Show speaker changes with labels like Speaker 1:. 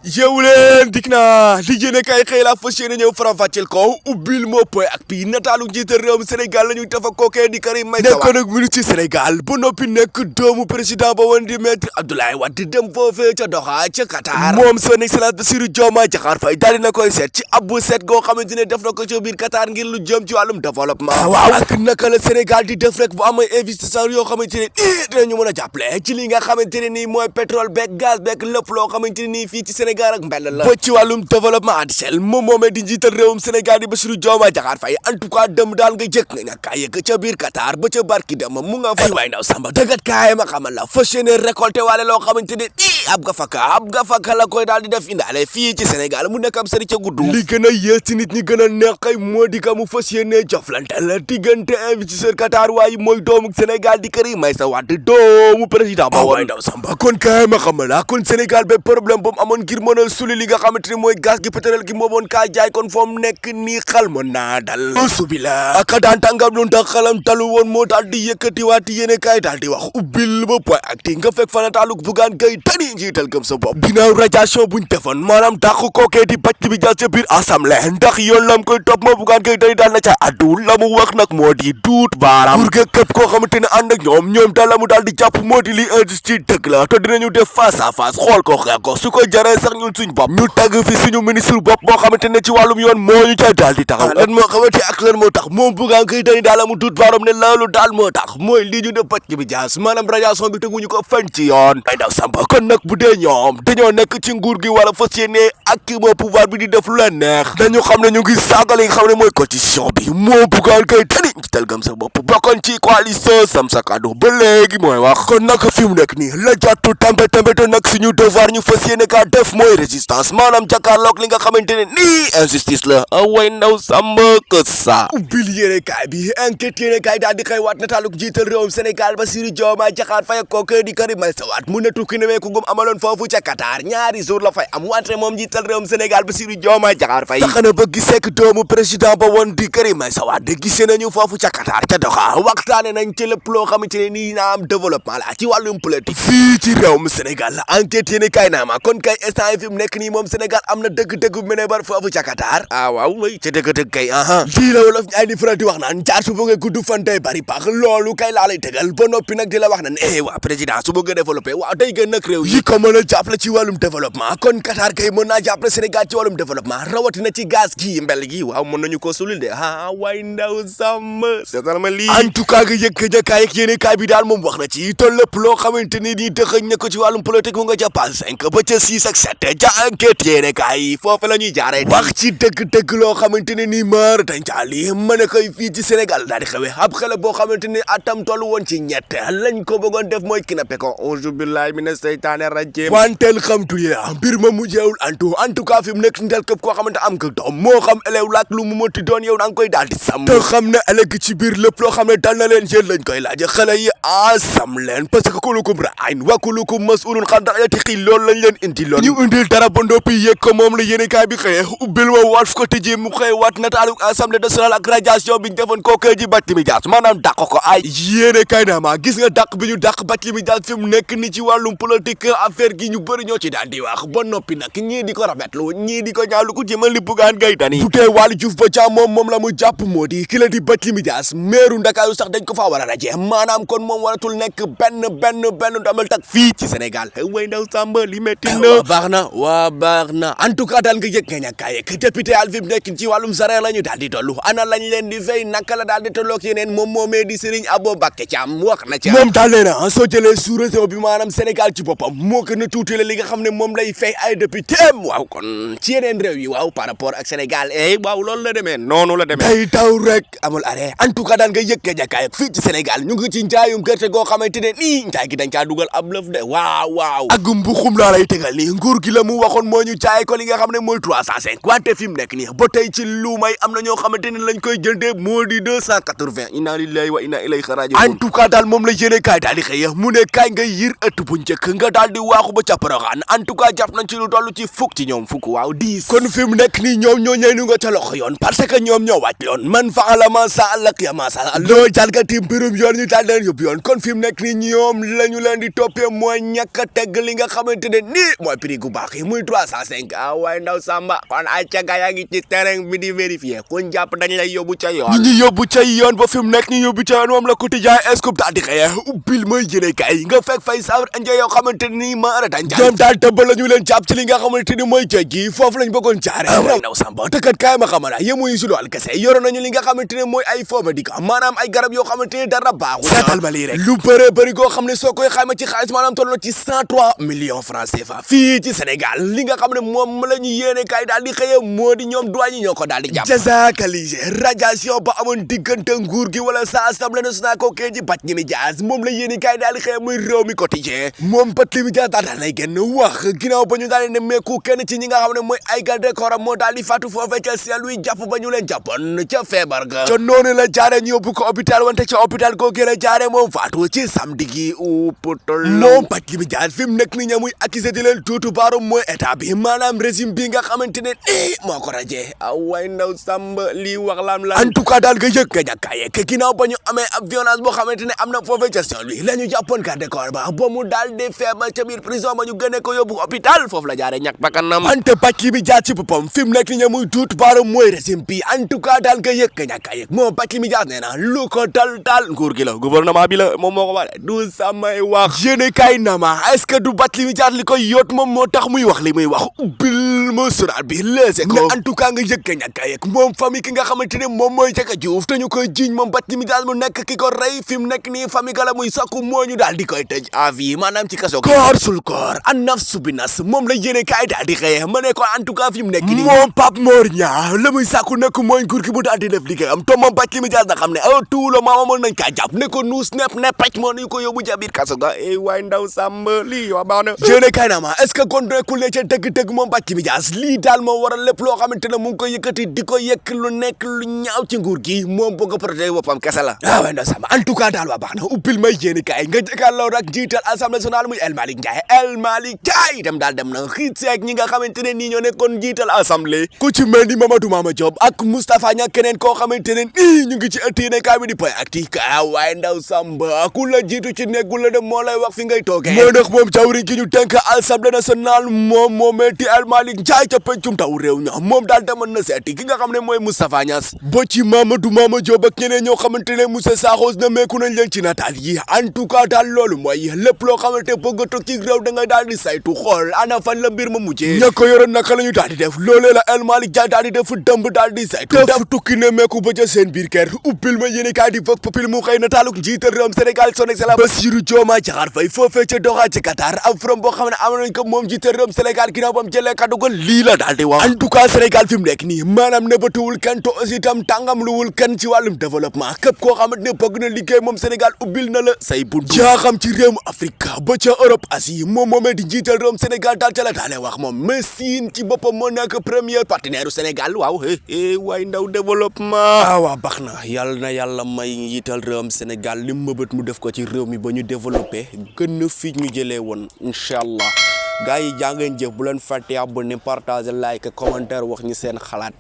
Speaker 1: yeewu leen dik naa li yéene kay xëy la fas yéene ñëw faram-fàcceel ko ubbil moo poy ak pi nataalu njiital réewum Sénégal la ñuy tafa kookee di Karim Meïssa Wade nekk nag ministre Sénégal ba noppi nekk doomu président ba woon di maître Abdoulaye Wade dem foofee ca Doha ca Qatar moom son excellence Bassirou Diomaye Diakhar Faye daal dina koy seet ci ab seet goo xamante ne def na ko ca biir Qatar ngir lu jëm ci wàllum développement waaw ak naka la Sénégal di def rek bu amay investisseurs yoo xamante ne dinañu mën a jàppale ci li nga xamante ne nii mooy pétrole beeg gaz beeg lépp loo xamante ne nii fii ci Sénégal ak mbell la ba ci wàllum développement additionnel moom moomee di njiital réewum Sénégal di Bassirou Diomaye Diakhar Faye en tout cas dem daal nga jëkk nga ñàkkaa yëg ca biir Qatar ba ca barki dem mu nga fay waay ndaw samba dëggat kaay ma xamal la fas yéene récolté waale loo xamante ne ab gafaka la koy daal di def indaale fii ci Sénégal mu nekk am sëri ca guddu li gën a yées ci nit ñi gën a neexay moo di ka mu fas yéene joflante la diggante investisseur Qatar waaye mooy doomu Sénégal di Karim Meïssa Wade doomu président ba waay ndaw samba kon kaay ma xamal la kon Sénégal ba problème bu mu amoon ngir mën a suli li nga xamante ni mooy gaz gi pétrole gi moomoon kaa jaay kon foo mu nekk nii xal mën naa dal subi la aka daan tàngam lu tax xalam talu woon moo daal di yëkkati waati yéene kaay daal di wax ubbil ba point ak ti nga fekk fana taaluk bugaan gay tani njiital gëm sa bopp ginnaaw radiation buñ defoon maanaam dàq kookee di bàcc bi jàll ca biir assemblée ndax yoon lam koy topp ma bugaan gay tani daal na ca addu la mu wax nag moo di duut baaraam pour que képp koo xamante ne ànd ak ñoom daal la mu daal di jàpp moo di li injustice dëgg la te dinañu def face à face xool ko xeex ko su ko jaree sax ñun suñ bopp ñu tagg fi suñu ministre bopp boo xamante ne ci wàllum yoon moo ñu ca daal di taxaw lan moo xamante ak lan moo tax moom buggaan koy dañu daal amu duut baaram ne loolu daal moo tax mooy lii ñu def bàcc bi jaas maanaam radiation bi teguñu ko fenn ci yoon ay ndaw samba kon nag bu dee ñoom dañoo nekk ci nguur gi wala fas yéene ak ki moo pouvoir bi di def lu leen neex dañu xam ne ñu ngi saagal yi nga xam ne mooy constitution bi moo buggaan koy tani ci tal gëm sa bopp bokkoon ci coalition Sam Sa Kàddu ba léegi mooy wax kon nag fi mu nekk nii la jàttu tambe te nag suñu devoir ñu fas yéene kaa def mooy résistance maanaam jàkkaarloog li nga xamante ne nii injustice la away ndaw samba que ça ubbil yéene kaay bi enquête yéene kaay daal di xëy waat nataaluk jiital réewum Sénégal Bassirou Diomaye Diakhar Faye kooku di Karim Meïssa Wade mu ne tukki nemee ku gum amaloon foofu ca Qatar ñaari jour la fay am wante moom jiital réewum Sénégal Bassirou Diomaye Diakhar Faye tax na ba giseek doomu président ba woon di Karim Meïssa Wade gisee nañu foofu ca Qatar ca Doha waxtaane nañ ci lépp loo xamante ne nii na am développement la ci wàllum politique fii ci réewum Sénégal la enquête yéene kaay naa ma kon kay instant yi fi mu nekk nii moom Sénégal am na dëgg-dëgg mene bar foofu ca Qatar waaw mooy ca dëgg-dëgg kay lii la wolof ñaay di faral di wax naan jaar su bëggee gudd fan day bari pax loolu kay laa lay tegal ba noppi nag di la wax naan waa président su bëggee développé waaw day gën nag réew yi ko mën a jàppale ci wàllum développement kon Qatar kay mën naa jàppale Sénégal ci wàllum développement rawatina ci gaz gi mbel gi waaw mën nañu ko sulil de waay ndaw sàmm seetal ma lii en tout cas nga yëg jakaay ak yéene kaay bi daal moom wax na ci te lépp loo xamante ni nii dëxëñ na ko ci wàllum politique mu nga ca page 5 ba ca 6 ak 7 ca enquête yéene kaay foofu la ñuy jaaree wax ci dëgg-dëgg loo xamante ne nii maar dañ caali mën a koy fii ci Sénégal daal di xewee ab xale boo xamante ni atam tollu woon ci ñett lañ ko bëggoon def mooy kidnappé ko auzu billahi mina seytaane rajim wanteel xamtu ye mbir ma mujjeewul antu en tout cas fi mu nekk ndel képp koo xamante am nga doom moo xam élève laak lu mu mënti doon yow da nga koy daal di sàmm te xam ne ëllëg ci biir lépp loo xam ne dal na leen yéen lañ koy laaj xale yi sàmm leen parce que kulukum ra'in wa kulukum mas'ulun xan ra'iyatihi loolu lañ leen indi loon ñu indil dara ba ndoppi yëg ko moom la yéene kaay bi xëye ubbil wa Walf ko tëjee mu xëy waat nataalu assemblée nationale ak radiation bi ñu defoon kooku ji Barthélémy Dias maanaam dàq ko ay yéene kay naa ma gis nga dàq bi ñu dàq Barthélémy Dias fi mu nekk ni ci wàllum politique affaire gi ñu bëri ñoo ci daan di wax ba noppi nag ñii di ko rafetlu ñii di ko ñaawlu ku jëmal li Bougane Gueye Dany bu tee Waly Diouf Bodiang moom la mu jàpp moo di ki la di Barthélémy Dias meeru Ndakaaru sax dañ ko faa war a raje maanaam kon moom waratul nekk benn damal tak fii ci Sénégal way ndaw sàmba li metti na baax na en tout cas daal nga yëg nga ñàkkaa yëg député al fi mu nekk ci wàllum salaire la ñu daal di tollu ana lañ leen di fay naka la daal di tolloog yeneen moom moomee di Serigne Abo Mbacké Thiam wax na ci moom daal nee na soo jëlee sous-région bi maanaam Sénégal ci boppam moo gën a tuuti la li nga xam ne moom lay fay ay député waaw kon ci yeneen réew yi waaw par rapport ak Sénégal waaw loolu la demee noonu la demee day taw rek amul arrêt en tout cas daal nga yëg nga ñàkkaa yëg fii ci Sénégal ñu ngi ci njaayum gerte goo xamante ne nii njaay gi dañ caa dugal ab lëf de waaw ak mbuxum laa lay tegal nii nguur gi la mu waxoon moo ñu jaay ko li nga xam ne mooy 305 wante fi mu nekk nii ba tey ci lu may am na ñoo xamante ne lañ koy jëndee moo di 280 inna lillahi wa inna ilayhi raji'un en tout cas daal moom la yéene kaay daal di xëy mu ne kaay nga yir ëtt bu njëkk nga daal di waaxu ba ca Porokhane en tout cas jàpp nañ ci lu toll ci fukk ci ñoom fukk waaw 10 kon fi mu nekk nii ñoom ñoo ñëw nga ca loxo yoon parce que ñoom ñoo wàcc yoon man fa'ala ma sa'a laqiya ma sa'a loo jalgati mbirum yoon ñu daal leen yóbbu yoon kon fi mu nekk nii ñoom la ñu leen di toppee mooy ñàkk a tegg li nga xamante ne nii mooy prix gu ku baax yi muy 305 waaye ndaw Samba kon ay caga yaa ngi ci terrain bi di vérifier kuñ jàpp dañ lay yóbbu ca yoon ñi yóbbu ca yoon ba fi mu nekk ñu yóbbu ca yoon moom la quotidien scoop daal di xëye ubbil mooy yéene kay nga fekk fay sawar anje yoo xamante ni maara dañ ñoom daal tëbb la ñu leen jàpp ci li nga xamante ni mooy géej gi foofu lañ bëggoon jaare waaye ndaw Samba tëkkat kaay ma xamana yemuyu si lool kese yoroon nañu li nga xamante ne mooy ay faux médicaments maanaam ay garab yoo xamante ni dara baaxul seetal ma lii rek lu bëre bëri goo xam ne soo koy xayma ci xaalis maanaam toll na ci 103 millions francs CFA fii ci Sénégal li nga xam ne moom la ñu yéene kay daal di xëye moo di ñoom douane yi ñoo ko daal di jàpp jasakalisé radiation ba amoon diggante nguur gi wala sa assemblée nationale ko kee ji bat ñi mi jaas moom la yéene kay daal di xëye muy réew mi quotidien moom bat li mi jaas daal nay génn wax ginnaaw ba ñu daal di ne meeku kenn ci ñi nga xam ne mooy ay garde corps moo daal di faatu foofee ca Saint-Louis jàpp ba ñu leen jàppoon ca feebar ga ca noonu la jaare ñu yóbbu ko hôpital wante ca hôpital koo gën a jaare moom faatu ci samedi gi uputol moom bat li mi jaas fi mu nekk ni ña muy accusé di leen tuutu baaru mooy état bi maanaam régime bi nga xamante ne moo ko rajee way ndaw Samba lii wax lam la en tout cas daal nga yëg nga ñàkkaaye ke ginnaaw ba ñu amee ab violence boo xamante ne am na foofee ca Saint-Louis la ñu jàppoon garde corps ba mu daal di feebar ca biir prison ba ñu gëne ko yóbbu hôpital foofu la jaare ñàkk bakkanam wante bat li mi jaas ci boppam fi mu nekk ni ña muy tuutu baaru mooy régime bi en tout cas daal nga yëg nga ñàkkaaye moom bat li mi jaas nee na lu ko dal nguur gi la gouvernement bi la moom moo ko wax du samay wax yéene kay nama est-ce que du bat li mi jaas li koy yóot moom moo tax muy wax li muy wax ubbil ma sural bi leese ko en tout cas nga yëg nga ñàkk a yëg moom famille ki nga xamante ne moom mooy Jaka Diouf te ñu koy jiiñ moom bat li mi daal mu nekk ki ko rey fi mu nekk nii famille gala muy sakku moo ñu daal di koy tëj à vie maanaam ci kaso koor sul koor an naf subinas moom la yéene kaay daal di xëye ma ne ko en tout cas fi mu nekk nii moom Pape Mor Niang la muy sakku nekk mooy nguur gi bu daal di def liggéeyam te moom bat li mi daal da xam ne tout le moment mën nañ kaa jàpp ne ko nuus nepp ne pecc moo ñu ko yóbbu ca biir kaso ga waay ndaw Samba lii yoo baax na yéene kaay naa ma est-ce que kon nekkul ne ca dëgg-dëgg moom bat li mi jaas lii daal moo waral lépp loo xamante ne mu ngi koy yëkkati di ko yëkk lu nekk lu ñaaw ci nguur gi moom bëgg a protéger boppam kese la waaw ndaw Samba en tout cas daal waa baax na ubbil may yéene kaay nga jëkkaarloo rek jiital assemblée nationale muy El Malick Ndiaye dem daal dem na xiit seeg ñi nga xamante ne nii ñoo nekkoon jiital assemblée ku ci mel ni Mamadou Mama Diop ak Moustapha Niasse keneen koo xamante ne nii ñu ngi ci ëtt yéene kaay bi di poy ak tii waaye ndaw Samba ku la jiitu ci nekkul la dem moo lay wax fi ngay toogee moo ndax moom jawriñ gi ñu tënk assemblée nationale moom metti El Malick Ndiaye ca pencum taw réew ña moom daal demoon na seeti ki nga xam ne mooy Moustapha Niasse ba ci Mamadou Mama Diop ak ñeneen ñoo xamante ne Moussa Sakho na meeku nañ leen ci nataal yi en tout cas daal loolu mooy lépp loo xamante bëgg a toog ci réew da ngay daal di saytu xool ana fan la mbir ma mujjee ña ko yoroon naka la ñu daal di def loolee la El Malick Ndiaye daal di def dëmb daal di saytu def tukki ne meeku ba ca seen biir kër ubbil ma yéene kaay di Vox Populi mu xëy nataaluk njiital réewum Sénégal son excellence Bassirou Diomaye Diakhar Faye foofee ca Doha ci Qatar am from boo xam ne am nañ ko moom njiital réewum Sénégal ginnaaw bam jëlee kaddu ko lii la daal di wax en tout cas Sénégal fi mu nekk nii maanaam nebatuwul kenn to aussi itam tàngam luwul kenn ci wàllum développement képp koo xamante ne bëgg na liggéey moom Sénégal ubbil na la say buntu jaa xam ci réewum Afrique ba ca Europe Asie moom moomee di njiital réewum Sénégal daal ca la daale wax moom mais Siin ci boppam moo nekk premier partenaire u Sénégal waaw waay ndaw développement waaw baax na yàlla may njiital réewum Sénégal li mëbët mu def ko ci réew mi ba ñu développé gën na fi ñu jëlee woon incha allah gars yi jaa ngeen jëf bu leen fàtte abonné partager like commentaire wax ñu seen xalaat